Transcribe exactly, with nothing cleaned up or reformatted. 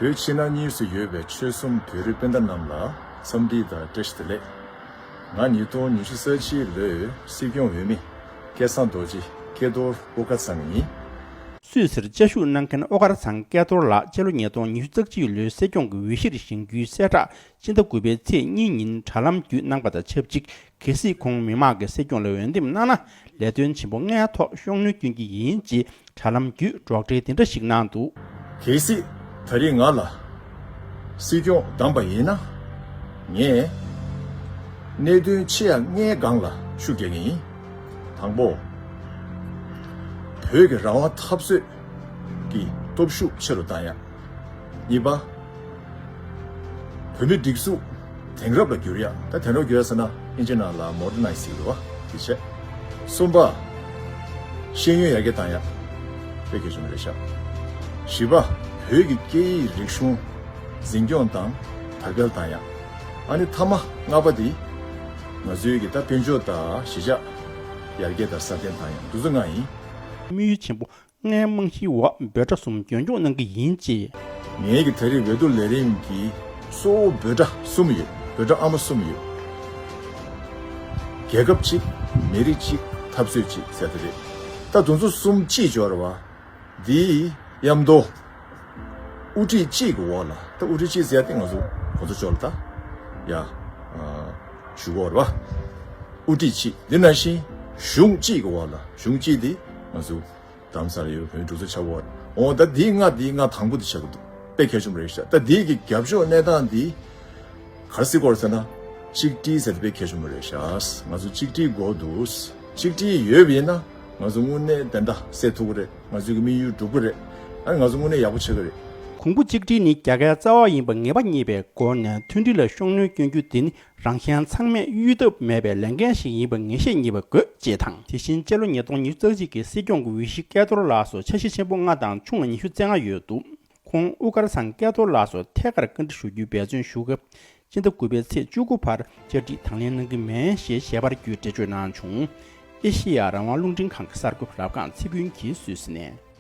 བོད་ཕྱི་ནང་གཉིས་སུ་ཡོད་པའི་ཆོལ་གསུམ་བོད་རིགས་སྤུན་ཟླ་རྣམས་ལ་འཚམས་འདྲི་དང་བཀྲ་ཤིས་བདེ་ལེགས། ང་ཉིས་སྟོང་ཉི་ཤུ་རྩ་གཅིག་ལོའི་སྲིད་སྐྱོང་འོས་མི་སྐལ་བཟང་རྡོ་རྗེ་སྐལ་རྡོར་ཨོ་དཀར་ཚང་ཡིན། སུད་སིར་བཅའ་བཞུགས་གནང་མཁན་ཨོ་དཀར་ཚང་སྐལ་རྡོར་ལགས་སྤྱི་ལོ་ཉིས་སྟོང་ཉི་ཤུ་རྩ་གཅིག་ལོའི་སྲིད་སྐྱོང་གི་འོས་གཞིར་བཞེངས་རྒྱུའི་གསལ་བསྒྲགས་སྤྱི་ཟླ་དགུ་པའི་ཚེས་གཉིས་ཉིན་དྲ་ལམ་བརྒྱུད་གནང་པ་དང་ཆབས་ཅིག་གལ་སྲིད་ཁོང་མི་མང་གི་སྲིད་སྐྱོང་ལ་འོས་འདེམས་གནང་ན་ལས་དོན་ཆེན་པོ་ལྔའི་ཐོག་ཤུགས་སྣོན་སྐྱོན་གྱི་ཡིན་ཅེས་དྲ་ལམ་བརྒྱུད་སྒྲོག་འགྲེལ་འདི་འདྲ་ཞིག་གནང་འདུག། གལ་སྲིད་ད་རེས་ང་ལ་སྲིད་སྐྱོང་བདམས་པ་ཡིན་ན། ངས་གནད་དོན་ཆེ་ཡང་ལྔའི་སྒང་ལ་ཤུགས་རྒྱག་གི་ཡིན། དང་པོ། བོད་ཀྱི་རང་དབང་འཐབ་རྩོད་ཀྱི་སྟོབས་ཤུགས་ཆེ་རུ་བཏང་ཡག། གཉིས་པ། བོད་མི་སྒྲིག་འཛུགས་དེང་རབས་ལ་བསྒྱུར་ཡག། ད་དེང་རབས་བསྒྱུར་ཡག་ཟེར་ན་ཨིན་ཇི་ནང་ལ་མོ་ཌར་ནའི་ཛི་ཟེར་གྱི་རེད་བ། དེ་བྱས། གསུམ་པ། ཤེས་ཡོན་ཡར་རྒྱས་བཏང་ཡག་དཔེ་གལ་ཆེན་པོ་རེད་ཤག། བཞི་པ། བོད་ཀྱི་སྐད་ཡིག་རིག་གཞུང་འཛིན་སྐྱོང་དང་དར་སྤེལ་བཏང་ཡག། ཨ་ནི་མཐའ་མ་ལྔ་པ་དེ་ང་ཚོའི་གི་ད་དཔལ་འབྱོར་དང་གཞིས་ཆགས་ཡར་རྒྱས་དང་སྲ་བརྟན་བཏང་ཡག། འདི་ཚོ་ལྔ་ཡིན། དམིགས་ཡུལ་ཆེན་པོ་ལྔའི་རྨང་གཞིའི་འོག་འབོད་སྒྲ་གསུམ་རྒྱུན་འཁྱོངས་གནང་གི་ཡིན་ཅེས། ངེད་ཀྱི་ད་རེས་འོས་བསྡུ་ལས་རིམ་གྱི་གཙོ་བོ་འབོད་སྒྲ་གསུམ་ཡོད། འབོད་སྒྲ་ཨ་མ་གསུམ་ཡོད། རྒྱལ་ཁབ་གཅིག། མི་རིགས་གཅིག། འཐབ་རྩོད་གཅིག་ཟེར་དེ་རེད། ད་དེ་ཚོ་གསུམ་གཅིག་འབྱོར་བ། འདིའི་མཉམ་དུ་དབུ་ཁྲིད་གཅིག་གི་འོག་ལ། ད་དབུ་ཁྲིད་གཅིག་ཟེར་ཏེ་ང་ཚོ་གོ་ཚོ་ཅོག་ལ་ད་ཡ་ཞུ་གོ་ར་བ། དབུ་ཁྲིད་གཅིག། འདི་ནང་བཞིན་གཞུང་གཅིག་གི་འོག་ལ། གཞུང་གཅིག་འདི་ང་ཚོ་རྡ་རམ་ས་ལ་ཡོད་བོད་མིའི་སྒྲིག་འཛུགས་ཆགས་ཡོད་རེད། འོ་ད་འདི་ལྔ་འདི་ལྔ་དང་པོ་འདི་ཆགས་ཀྱི་འདུག། དཔེ་གལ་ཆེན་པོ་རེད་ཤག། ད་འདི་གི་རྒྱབ་ཕྱོགས་གནས་སྟངས་འདི་ག་རེ་ཟེར་དགོས་རེད་ཟེར་ན། གཅིག་སྒྲིལ་ཟེར་དེ་དཔེ་གལ་ཆེན་པོ་རེད་ཤག། ང་ཚོ་གཅིག་སྒྲིལ་དགོས་འདུག། གཅིག་སྒྲིལ་ཡོད་པ་ཡིན་ན་ང་ཚོ་དངོས་གནས་བདེན་མཐའ་གསལ་ཐུབ་ཀྱི་རེད། ང་ཚོའི་གི་དམིགས་ཡུལ་འགྲུབ་ཀྱི་རེད། ཨ་ནི་ང་ཚོ་དངོས་གནས་ཡག་པོ་ཆགས་ཀྱི་རེད། གོང་བུ་གཅིག་སྒྲིལ་ནི་རྒྱལ་ཁའི་རྩ་བ་ཡིན་པ་ངེས་པ་རྙེད་པའི་སྒོ་ནས་མཐུན་སྒྲིལ་ལ་ཤུགས་སྣོན་སྐྱོན་རྒྱུ་དེ་ནི་རང་གཞན་ཚང་མས་གཡོལ་ཐབས་མེད་པའི་ལས་འགན་ཞིག་ཡིན་པ་ངེས་ཤེས་རྙེད་པ་དགོས་ཅེས་དང་། དེ་བཞིན་སྤྱི་ལོ་ཉིས་སྟོང་ཉི་ཤུ་རྩ་གཅིག་གི་སྲིད་སྐྱོང་གི་འོས་གཞི་སྐལ་རྡོར་ལགས་སུ་འཆར་གཞི་ཆེན་པོ་ལྔ་དང་ཆུང་བ་ཉི་ཤུ་རྩ་ལྔ་ཡོད་འདུག། ཁོང་དབུ་དཀར་ཚང་སྐལ་རྡོར་ལགས་སུ་ཐད་ཀར་བཀའ་འདྲི་ཞུ་རྒྱུའི་འབད་བརྩོན་ཞུ་སྐབས། སྤྱི་ཟླ་དགུ་པའི་ཚེས་བཅུ་དགུ་བར་བཅར་འདྲི་དང་ལེན་གནང་གི་མེད་ཞེས་ཞལ་པར་བརྒྱུད་འགྲེལ་བརྗོད་གནང་བྱུང་། ཨེ་ཤེ་ཡ་རང་དབང་རླུང་འཕྲིན་ཁང་གི་གསར་འགོད་པ་རབ་སྒང་ཚེ་ཀུན་གྱིས་སུད་སི་ནས།